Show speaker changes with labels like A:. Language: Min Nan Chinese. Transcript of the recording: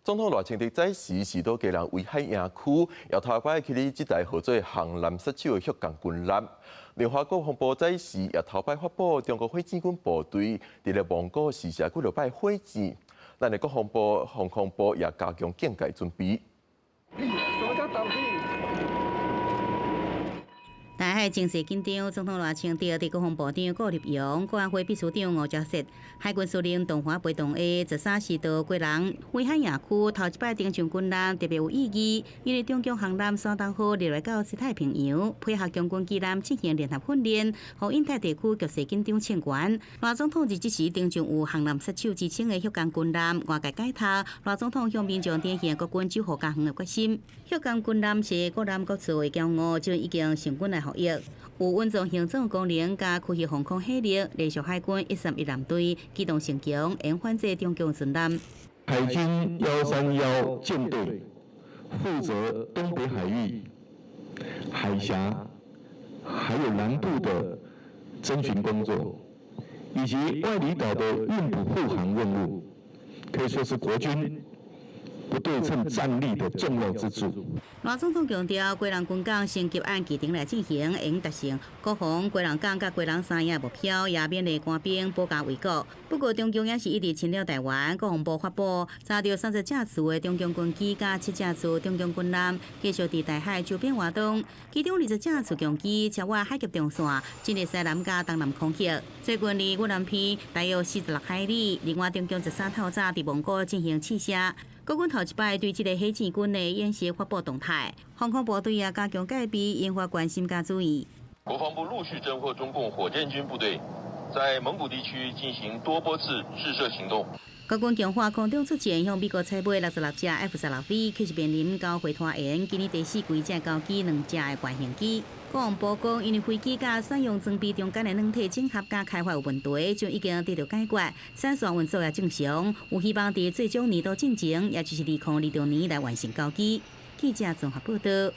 A: 總統賴清德早時是佇基隆威海營區，也頭擺去咧這台號做航艦殺手的血共軍艦。聯合國防部早時也頭擺發布中國火箭軍部隊佇咧蒙古試射幾落擺火箭，咱的國防部、防空部也加強警戒準備。
B: 什麼叫倒閉？
C: 台海情勢緊張，總統賴清德佇國防部長顧立雄、國安會秘書長吳釗燮、海軍司令唐華陪同下，13時到基隆威海營區頭一擺登上軍艦，特別有意義，因為中共航艦山東號入來到西太平洋，配合共軍機艦進行聯合訓練，予印太地區局勢緊張升懸。賴總統佇這時登上有航艦殺手之稱的血共軍艦，外界解讀，賴總統向民眾展現國軍守護家園的決心。血共軍艦是國艦國造的驕傲，就已經成軍來服役，有穩裝行政功能佮區域防空火力，連續海軍131艦隊機動性強，會反制中共巡艦。
D: 海軍131艦隊負責東北海域、海峽，還有南部的偵巡工作，以及外離島的運補護航任務，可以說是國軍不對稱戰力的重要支柱。
C: 賴總統強調，基隆軍港升級按既定來進行，會用達成國防基隆港佮基隆三鶯目標，也勉勵官兵保家衛國。不過，中共也是一直侵略台灣。國防部發布查著30架次的中共軍機佮7架次中共軍艦，繼續佇台海周邊活動。其中20架次共機超越海峽中線，進入西南佮東南空域。最近離越南邊大約46海里。另外，中共13透早佇蒙古進行試射。國軍頭一擺對這个火箭軍的演習發布動態，防空部隊也加強戒備，引發關心佮注意。
E: 國防部陸續偵獲中共火箭軍部隊在蒙古地區進行多波次試射行動。
C: 國軍強化空中作戰，向美國採買66架 F-16V，卻是面臨交會拖延。今年第四季才交機兩架的原型機。國防部講，因為飛機佮選用裝備中間的軟體整合佮開發有問題，就已經得到解決，產線運作也正常，有希望佇最終年度進前，也就是2026年來完成交機。記者綜合報道。